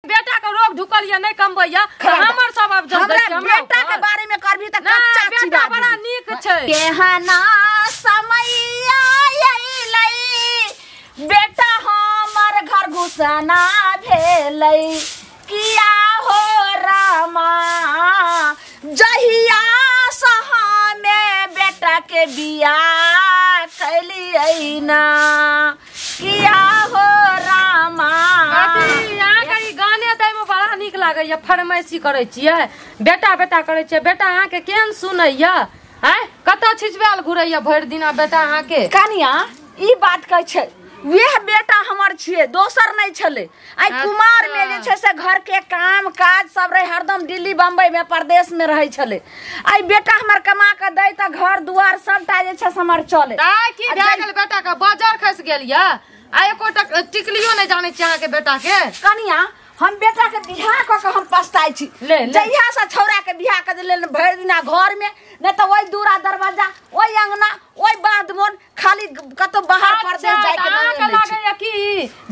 बेटा के रोग ढुकल या नहीं कमबैया हमर सब अब जब हमरा बेटा के बारे में करबी त कच्चा बेटा बड़ा नीक छै। केहना समैया अइलै बेटा हमर घर घुसना भेलै किया हो रामा जहिया सहामे बेटा के बियाह कैलियै ना किया हो रामा। गाने दै में बड़ा नीक लागैया, फरमाइशी करै छियै, बेटा बेटा करै छियै। बेटा अहाँके केहन सुनैया आँय, कतऽ छिचबायल घुरैया भरि दिना बेटा अहाँके? कनिया ई बात कहै छै, वएह बेटा हमर छियै, दोसर नहि छलै। आइ कुमार में जे छै से घर के काम काज सब रहे, हरदम दिल्ली बम्बई में परदेश में रहै छलै। आइ बेटा हमर कमा के दै तऽ घर दुआर सबटा जे छै से हमर चले। की भए गेल बेटा के? बाजार खसि गेल या आ एकोटा टिकलियो नहि जानै छियै अहाँके बेटा के। कनिया हम बेटा के बियाह कऽ के हम पछताइ छी। जहिया से छौड़ा के बियाह कऽ देले भरि दिना घर में, नहि तऽ ओहि दूरा दरवाजा ओहि अंगना ओहि बाध मोन खाली कतौ बाहर परदेश जाय के अहाँके लागैया की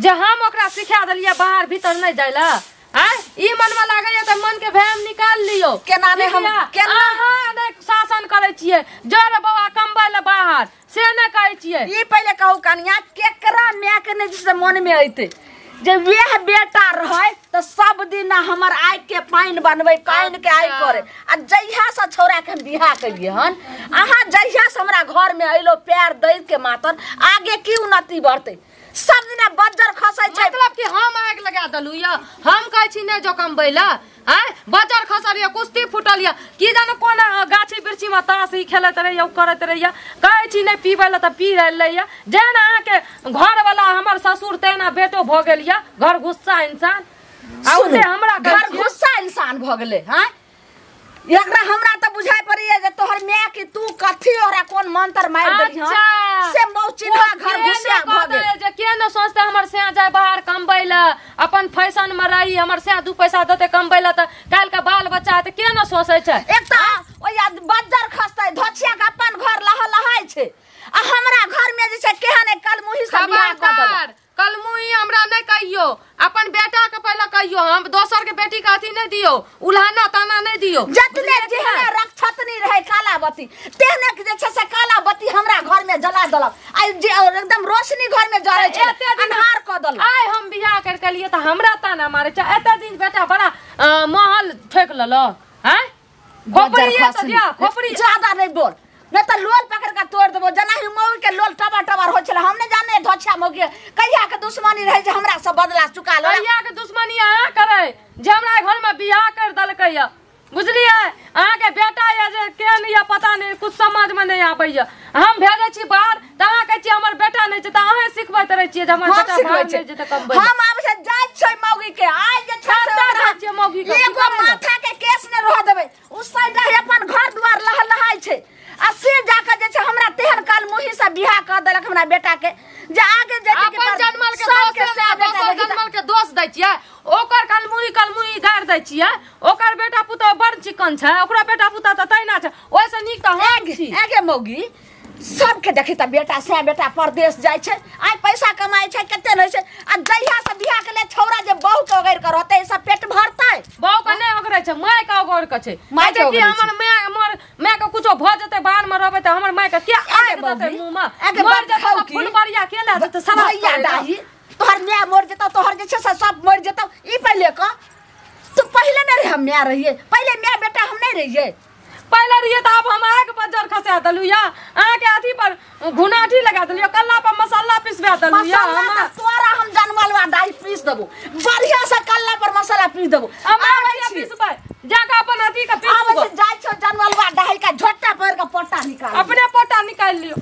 जे हम ओकरा सिखा देलियै बाहर भीतर नहि जाय लए? आँय ई मन में लागैया तऽ मन के भैम निकाल लियौ। केना नहि हम केना अहाँ नहि शासन करै छियै, जो रे बौआ कमबै लए बाहर से नहि कहै छियै। ई पहिले कहू कनिया, केकरा माय के नहि जे मन में अयतै जे वएह बेटा रहै तऽ सब दिन हमर आगि के पानि बनबै, पानि के आगि करे। आ जहिया से छौड़ा के हम बियाह केलियै हन, अहाँ जहिया से हमरा घर में अयलो पैर दै के मातर आगे की उन्नति बढ़तै? सब दिना बज्जर खसै छै। मतलब कि हम आगि लगा देलहुँ या हम कहै छी नहि जो कमबै लए? आँय बज्जर खसल या कुश्ती फूटल या की जानो कोन गाछी वृक्षी में ताश ही खेलैत रहैया ओ करैत रहैया। कहै छी नहि पीबै लए तऽ पी लैया। जेना अहाँके घरवाला हमर ससुर तेना बेटो भऽ गेल या घर गुस्सा इंसान। आ हमरा घर गुस्सा इंसान भऽ गेलै। हाँ एकरा हमरा तऽ बुझाइ पड़ैया जे तोहर माय के तू कथी ओकरा कोन मंत्र मारि देली हन से मौचिन्हा घर घुसिया भऽ गेल। जे के न सोचते हमर सैया जाय बाहर कमबै लए, अपन फैशन में रही, हमर सैया 2 पैसा देते कमबै लए तऽ काल्हि के बाल बच्चा हेतै, के न सोचै छै? एक तऽ ओहि बज्जर खसतै धोछिया के अपन घर लह लहाइ छै आ हमरा घर में जे छै केहन कलमुही सब बियाह कऽ देलक। कलमुही हमरा नहि कहियो, अपन बेटा के पहिले कहियो। हम दोसर के बेटी के अथी नहि दियो, उल्हाना ताना नहि दियो। जतने जेहने रक्षतनी रहे कालावती तेहने के जे छै से कालावती हमरा घर में जला देलक। आ जे एकदम रोशनी घर में जरै छै अन्हार कऽ देलक। आइ हम बियाह कर के लिए तऽ हमरा ताना मारे छै। एते दिन बेटा बड़ा महल ठोक लेलक। आँय खोपड़ी खोपड़ी ज्यादा नहीं बोल, नहीं तो लोल पकड़ के तोड़ देबो। जेनाही मौगी के लोल टबर टबर होइ छलै, हम नहीं जाने धोछा मौगी कहिया के दुश्मनी रहै जे हमरा सब बदला चुका लो। कहिया के दुश्मनी अहाँ करै जे हमरा घर में बियाह कर देलकै या, बुझलियै? अहाँके बेटा या जे केहन या पता नहि, कुछ समझ में नहि आबैया। हम भेजै छी बाहर तऽ अहाँ कहै छियै हमर बेटा नहि छै, तऽ अहें सिखबैत रहै छियै जे हमर बेटा बाहर नहि जेतै कमबै। हम आब से जाइ छै मौगी के, आइ जे छै से मौगी के एगो माथा के केस नहि रह देबै। उ साइड अपन घर दुआर लह लहाइ छै आ से जाके जे छै हमरा तेहन काल मुही से बियाह कऽ देलक हमरा बेटा के जे आगे जेतै अपन जनमल के दोसर जनमल के दोष दै छियै, ओकर कलमुही कलमुही गारि दै छियै। ओकर बेटा पुतोह बड़ चिकन छै, ओकरा बेटा पुतोह तऽ तहिना छै, ओहिसँ नीक तऽ हम छी। आगे मौगी सबके देखी तऽ बेटा से बेटा परदेश जाइ छै, आइ पैसा कमाइ छै कते नहि छै। आ जहिया से बियाह के ले छौड़ा जे बहू के ओगरि के रहतै सब पेट भरतै। बहू के नहि ओगरै छै, my के ओगरि के छै। My के कि हमर my मोर my के कुछो भऽ जेतै बाहर में रहबै तऽ हमर my के के आगि देतै मुँह में? मर जेतै तऽ फुलबरिया के लए जेतै सारा भैया डाही। तोहर my मर जेतौ, तोहर जे छै से सब मर जेतौ। ई पहिले कह तू पहिले नहि रहे हम my रहियै, पहिले my बेटा हम नहि रहियै। पहिले रहियै तऽ आब हम आगि बज्जर खसा देलहुँ या अहाँके अथी पर घुनाठी लगा देलियै, कल्ला पर मसाला पिसबा देलहुँ या। तोरा हम जनमलवा दाइ पीस देबो, बढ़िया से कल्ला पर मसाला पीस देबो। हम पिसबै जाके अपन अथी के पीसबो। आबै जाइ छौ जनमलवा दाइ के झोटा पर के पोटा निकाल, अपने पोटा निकाल लियौ।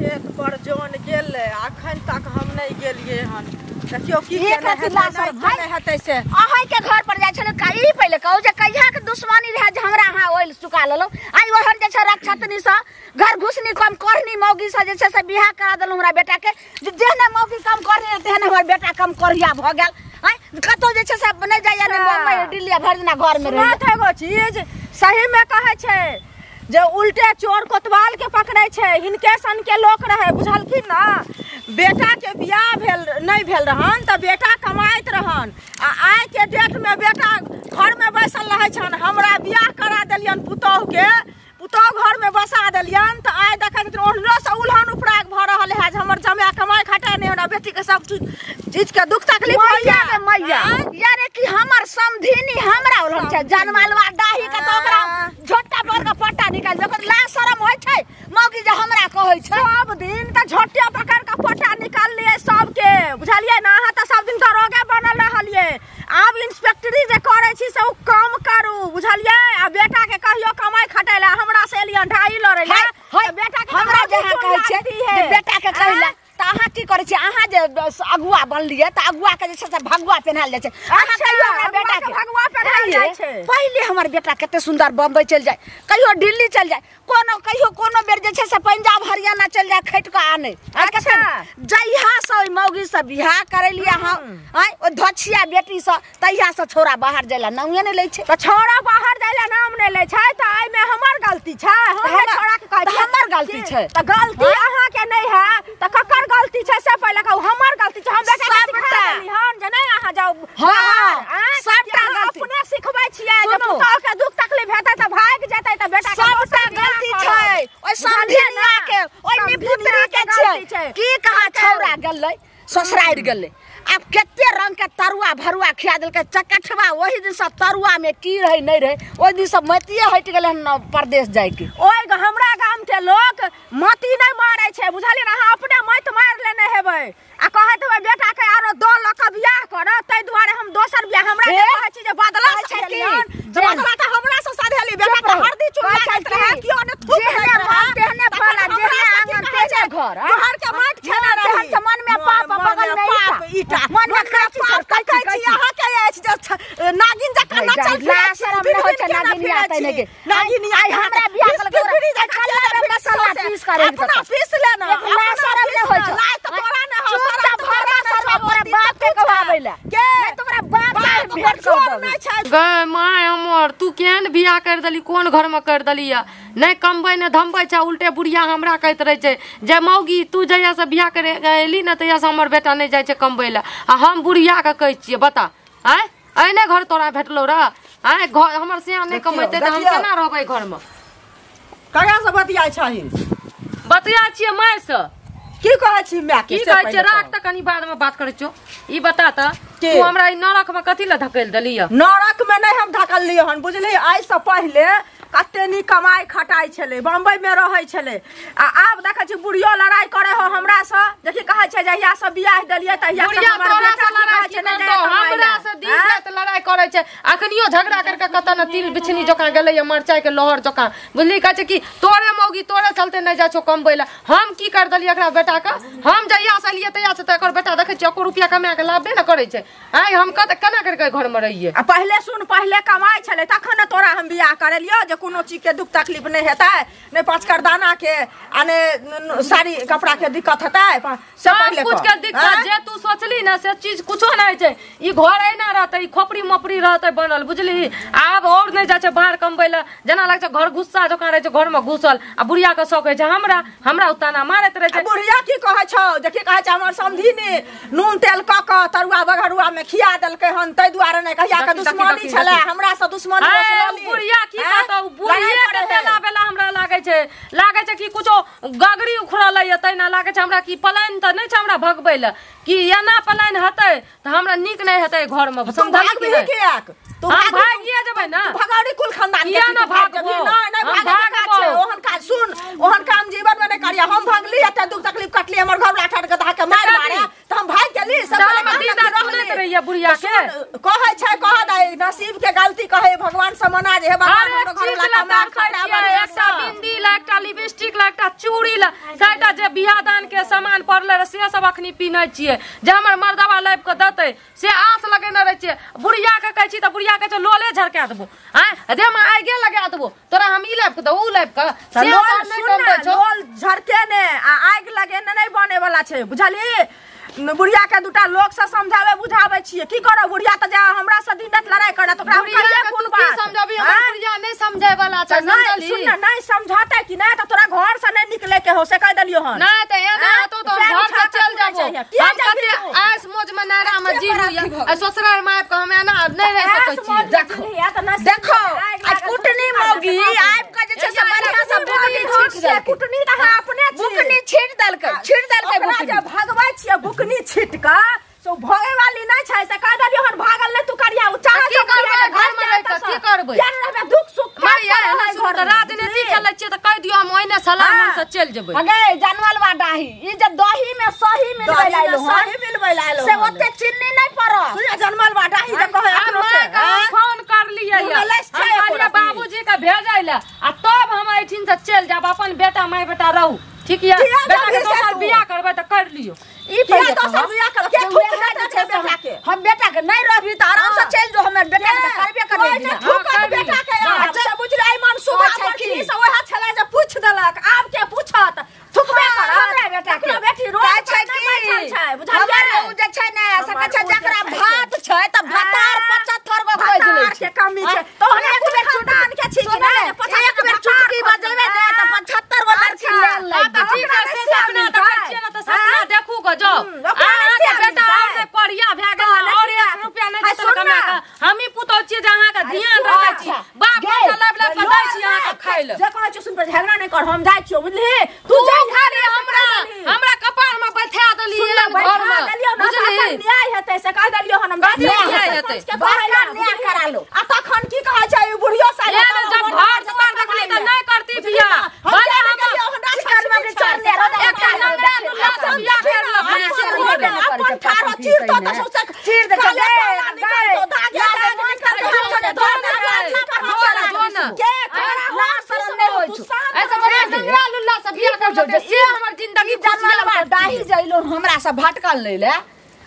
खेत पर जन गेलै अखन तक हम नहि गेलियै हन। देखियौ की केने हेतै से। अहाँ के घर पर जाइ छलै ई पहिले कहू जे कहिया के दुश्मनी रहै जे हमरा अहाँ ओइल चुका लेलहुँ। आइ ओहन जे छै रक्षतनी से घर घुसनी कम करनी मौगी से जे छै से बियाह करा देलहुँ हमरा बेटा के। जे जेहने मौगी कम करनी तेहने हमर बेटा कम करिया भऽ गेल। आइ कतौ जे छै से नहि जाइया नहि बम्बई दिल्ली भरि दिना घर में रहैया। एगो चीज सही में कहै छै जे उल्टे चोर कोतवाल के पकड़ै छै, हिनके सन के लोक रहे, बुझलखिन ना? बेटा के बियाह भेल नहीं भेल रहन त बेटा कमाइत रहन आ आइ के डेट में बेटा घर में बैसल रहै छन। हमरा बियाह करा देलियन पुतोह के, पुतोह घर में बसा देलियन त आइ देखै छथिन ओहनो से उल्हन उपराग भ रहल है जे हमर जमाय कमाइ खटाइ नहीं, हमरा बेटी के सब चीज के दुख तकलीफ होइया। मैया यारे कि हमर समधिनी हमरा उल्हन छै जनमालवा डाही के त ओकरा झोटा पर के पट्टा निकाल दे, ओकर लाज शरम होइ छै मौगी जे हमरा कहै छै। सब दिन त झोटिया पकड़ के पट्टा निकाल लिए सबके, बुझलियै ना? अहाँ त सब दिन दरोगा बनल रहलियै, आब इंस्पेक्टरी जे करै छी से उ कम करू, बुझलियै? आ बेटा के कहियो कमाइ खटाइ ला हमरा से एलियन ढाई लड़ै ला, बेटा के हमरा जे अहाँ कहै छै जे बेटा के कहिला त अहाँ की करै छी? अहाँ जे अगुआ बनलियै त अगुआ के जे छै से भगुआ पहिनायल जाइ छै। अहाँ कहियो हमरा बेटा के भगुआ पहिनायल जाइ छै? पहिले हमर बेटा कते सुंदर बम्बई चलि जाय, कहियो दिल्ली चलि जाय, कोनो कहियो कोनो बेर जे छै से पंजाब हरियाणा चलि जाय खटि कऽ आनै। अच्छा जहिया से ओहि मौगी से बियाह करेलियै अहाँ, आँय ओहि धोछिया बेटी से, तहिया से छौड़ा बाहर जाइ ला नामे नहि लै छै। त छौड़ा बाहर जाइ ला नाम नहि लै छै त एहिमे हमर गलती छै? हम छौड़ा के कहै छी हमर गलती छै त गलती अहाँ के नहि है त ककर गलती छै से पहिले कहू। हमर गलती छै, हम बेटा के सिखा देली हन जे नहि अहाँ जाउ। हां सबटा गलती अपने सिखबै छियै जे पुतोह के दुख तकलीफ हेतै त भागि जेतै त बेटा के सबटा गलती छै ओहि समधिनिया के, ओहि निपुत्री के छै। की कहा छौड़ा गेलै ससुरारि गेलै, आब कते रंग के तरुआ भरुआ खिया देलकै चकठवा। ओहि दिन से तरुआ में की रहै नहि रहै, ओहि दिन से मतिये हटि गेलै हन परदेश जायके। ओहि हमरा गाम के लोक मति नहि मारै छै, बुझलियै ने? अहाँ अपने मति मारि लेने हेबै आ कहैत हेबै बेटा के आरो दो लऽ कऽ बियाह करत, ताहि दुआरे हम दोसर बियाह। हमरा जे कहै छी जे बदला सधेलियन, बदला तऽ हमरा से सधेली, बेटा के हरदी चून लागैत रहै, कियो ने थूक दैत रहै, तेहने फल जेहने आंगन तेहने घर, तोहर के माटि खेने रही, तेहन मन में पाप बगल में ईटा, मन में पाप कहै छी अहाँ के अछि जे नागिन जकाँ नचल फिरै छी, नागिन आतै नागिन आइ हमरा बियाह कल मसाला पीस करे अपना पीस लेना, अपना शरम नहि होइ छै। लाइ त तोरा नहि हो, शरम तोरा तोरा बाप के कहबाबै ला के नहि तोरा बाप से भेंट कर देबै छै। गै my हमर, तू केहन बियाह कर देली, कोन घर में कर देली? नहि कमबै नहि धमबै छै, उल्टे बुढ़िया हमरा कहैत रहै छै जे मौगी तू जहिया से बियाह करे एली ने तहिया से हमर बेटा नहि जाइ छै कमबै ला, आ हम बुढ़िया के कहै छियै बता, आँय एहने घर तोरा भेटलो रह? आँय घर हमर सियान नहि कमेतै तऽ हम केना रहबै घर में? ककरा से बतियाइ छही? बतिया छियै माय से। की कहै छी माय के? की कहै छै? राख तऽ कनी बाद में बात करै छियौ। ई बता तऽ तू हमरा ई नरक में कथी लए धकेल देली? नरक में नहि हम धकेलियै हन, बुझलियै? आइ से पहिले कते नीक कमाइ खटाइ छलै, बम्बई में रहै छलै, आ आब देखै छी बुढ़ियो लड़ाइ करै हो हमरा से। देखी कहै छै जहिया से बियाह देलियै तहिया से हमर बेटा लड़ाइ छै, हमरा से दिन राति लड़ाइ करै छै। अखनियो झगड़ा करके कतऽ ने तिल बिछनी जकाँ गेलै या मरचाइ के लहर जकाँ, बुझली? कहै छै कि तोरे मौगी तोरे चलते नहि जाइ छौ कमबै लए। हम की कर देलियै एकरा बेटा के? हम जहिया से एलियै तहिया से तऽ एकर बेटा देखै छियै एको रुपया कमा के लाभे ने करै छै। आइ हम कतऽ केना करके घर में रहियै? आ पहिले सुन, पहिले कमाइ छलै तखन ने तोरा हम बियाह करेलियौ जे कोनो चीज के दुख तकलीफ नहि हेतै, नहि पाँच करदाना के आ नहि साड़ी कपड़ा के दिक्कत हेतै। से पहिले कुछ के दिक्कत जे तू सोचली ना से चीज कुछो नहि छै। ई घर एना रहतै, ई खोपड़ी मोपड़ी रहतै बनल, बुझली? आब और नहि जाइ छै बाहर कमबै लए, जेना लागै छै घर गुस्सा जकाँ रहै छै घर में घुसल। आ बुढ़िया के शौक होइ छै हमरा हमरा उताना मारैत रहै छै। बुढ़िया की कहै छौ? देखी कहै छै हमर समधिनी नून तेल कऽ कऽ तरुआ बघरुआ में खिया देलकै हन, ताहि दुआरे नहि कहिया के दुश्मनी छलै हमरा से दुश्मनी। बुढ़िया की कहतौ? बुढ़िया के तेला बेला हमरा लागै छै, लागै छै कि कुछो गगरी उखड़ल है तहिना लागै छै हमरा कि पलायन तऽ नहि छै हमरा भगबै लए, कि एना पलायन हेतै तऽ हमरा नीक नहि हेतै घर में। समझलही किएक? तू भागिए जेबै ना? भगौड़ी कुल खानदान के ना भागबो। नहि नहि भागै के काज छै ओहन काज। सुन, ओहन काम जीवन में नहि करिया। हम भगली एते दुख तकलीफ कटली, हमर घर वाला ठाठ गधा के मारि मारे तऽ हम भागि गेली। सब रहैया बुढ़िया के कहै छै, कह दे नसीब के गलती कहै भगवान से मना जे हे भगवान हमरो घर वाला कमा खटा एकटा बिंदी ला, एकटा लिपस्टिक ला, एकटा चूड़ी ला, साइटा जे बियाह दान के सामान पड़ले रहे से सब अखनी पीनै छियै। जे हमर मर्दवा लाबि कऽ देतै से आस लगेने रहै छियै। बुढ़िया के कहै छी तऽ बुढ़िया कहै छै लोले झरका देबो, आँय देह में आगे लगा देबो तोरा, हम ई लाबि कऽ देबो उ लाबि कऽ। से लोल झरकेने आ आगि लगेने नहि बने वाला छै, बुझली? बुढ़िया के दूटा लोग से समझावे बुझावे छियै। की करब, बुढ़िया त जा हमरा से दिन रात लड़ाई करत, ओकरा हम कहिए कोन बात समझाबी? हमर बुढ़िया नहीं समझाय वाला छै, समझली? सुन ना, नहीं समझाता कि नहीं त तोरा घर से नहीं निकले के हो से कह देलियो हन। नहीं त एना हेतो त हम घर से चल जाबो। हम कते ऐश मौज में नैरा में जीलू या आ ससुराल में आबि के हम एना नहि रहि सकै छी। देखो देखो आ कुटनी मौगी आबि के जे छै से बढ़िया से बुकनी छीट देलकै। कुटनी त अहाँ अपने छी। बुकनी छीट देलकै, छीट देलकै बुकनी। जे भगबै छियै बुकनी छीट के सो भगे वाली नहीं छै से कह देलियो हन भागल नहीं तू करिया उ चाहे की करबै घर में रहि के की करबै यार रहबे दुख सुख मारिया घर राजनीति खेलै छियै त कह दियो हम ओइने सलाह मन से चलि जेबै। अगे जानवलवा डाही ई जे दही में सही मिलबै लाइलो सही मिलबै लाइलो से ओते चीनी नहीं पड़त। सुनिया जानवलवा डाही जे कहै अपनो से फोन कर लियै हम बाबूजी के भेजै ले आ तब हम एठिन से चलि जाब अपन बेटा माय बेटा रहू ठीक या बेटा के दोसर बियाह करबै त कर लियो। ई पहिले दोसर बियाह कर के थूक दे छै बेटा के हम बेटा के नहीं रहबी त आराम से चल जो हमर बेटा के करबे करबे थूक बेटा के अच्छा बुझले आई मन सुबह पर छी से ओहा छला जे पूछ देलक आब के पूछत थुकबे कर हमरा बेटा के बेटी रोज छै की छै बुझलियै उ जे छै ने से कहै छै जकरा भात छै त भातार 75 गो खोज लै छै के कमी छै तोहरे एक बेर चुटान के छी कि नै एक बेर चुटकी बजेबे ने त 75 गो लड़की ले लै। ठीक है से सपना देखै छियै ने त सपना देखू ग जाउ अहाँ के बेटा और ने परिया भए गेल और 1 रुपया नै देतन कमा के हमही पुतौ छियै जे अहाँ के ध्यान रखै छी बाप पैसा लाब लाब के दै छी अहाँ के खाइ ले जे कहै छी सुन पर झगड़ा नै कर हम जाइ छियौ बुझली तू जा खाली हमरा हमरा कपार में बैठा देली घर में बुझली न्याय हेतै से कह देलियो हन हम न्याय हेतै बड़का न्याय करा लो आ तखन की कहै छै ई बुढ़ियो साल जब घर दुआर देखली त नै करती बियाह भले हम एकटा नंगरा नुल्ला से बियाह कर लब अपन ठारो चीर तो त सौसे चीर दे काले निकल तो धागे निकल तो के ना शरम नहीं होय छौ ऐसे बड़ा नंगरा लुल्ला से बियाह कर लेते से हमर जिंदगी जानवलवा डाही जइलो हमरा से भटकल ले ले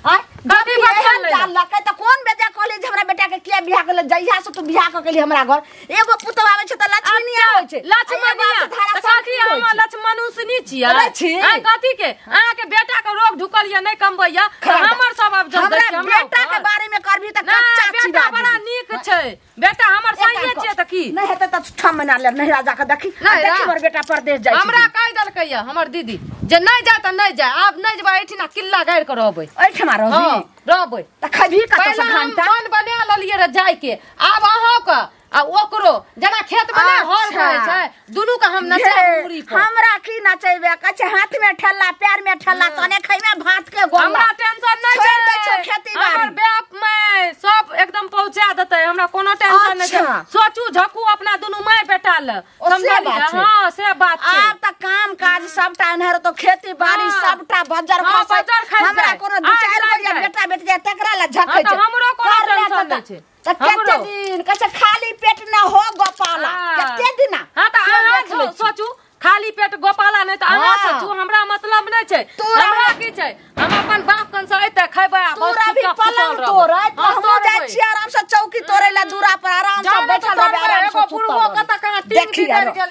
आ कथी भटकल ले जानलकै त कोन बेजा कहली जे हमरा बेटा के किया बियाह करले जइहा से तू बियाह क गेली हमरा घर एगो पुतौ आबै छै त लक्ष्मणिया होय छै लक्ष्मणिया त कथी हम लक्ष्मणुसनी छियै आ कथी के अहाँ के बेटा के रोग ढुकल या नै कमबैया हमर सब आब जब हमरा बेटा के बारे में करबी त कच्चा छी बेटा बड़ा नीक छै बेटा हमर सहिए छियै त की नै हेतै त 6 महीना ले नहिरा जा के देखी देखी हमर बेटा परदेश जाइ हमरा कहि देलकै या हमर दीदी जे नै जाय त नै जाय आब नै जेबै एठिना किल्ला गाड़ि के रहबै एठमा रहबी रहबै त खबी कत से घंटा मन बना लेलियै रे जाय के आब अहाँ के आ ओकरो जेना खेत में नै हर रहै छै दुनू के हम नचाब मुड़ी पर हमरा की नचैबे कहै छै हाथ में ठेला पैर में ठेला तने खैबे भात के गोला हमरा टेंशन नै छोड़ दै छौ खेती बाड़ी हमर बाप में सब एकदम पहुंचा देतै हमरा कोनो टेंशन नै छै सोचू झकू अपना दुनू my बेटा ल समझलियै हां से बात छै आब त काम काज सबटा एनहर तो खेती बाड़ी सबटा बजर खसै हमरा कोनो 2-4 गो बेटा बेटी जाय तकरा ल झकै छै हमरो कोनो टेंशन नै छै त कते दिन कहै छै खाली पेट न हो गोपाला कते दिन हां त अहाँ सोचू खाली पेट गोपाला नै त अहाँ सोचू हमरा मतलब नै छै हमरा की छै हम अपन बाप कन से एते खैबै आ बस तू भी पलंग तोड़ै त हम जाइ छी आराम से चौकी तोड़ै ला दूरा पर आराम से बैठल रहबै आराम से एगो बुढ़बो कत कहाँ टीम देखी गेल।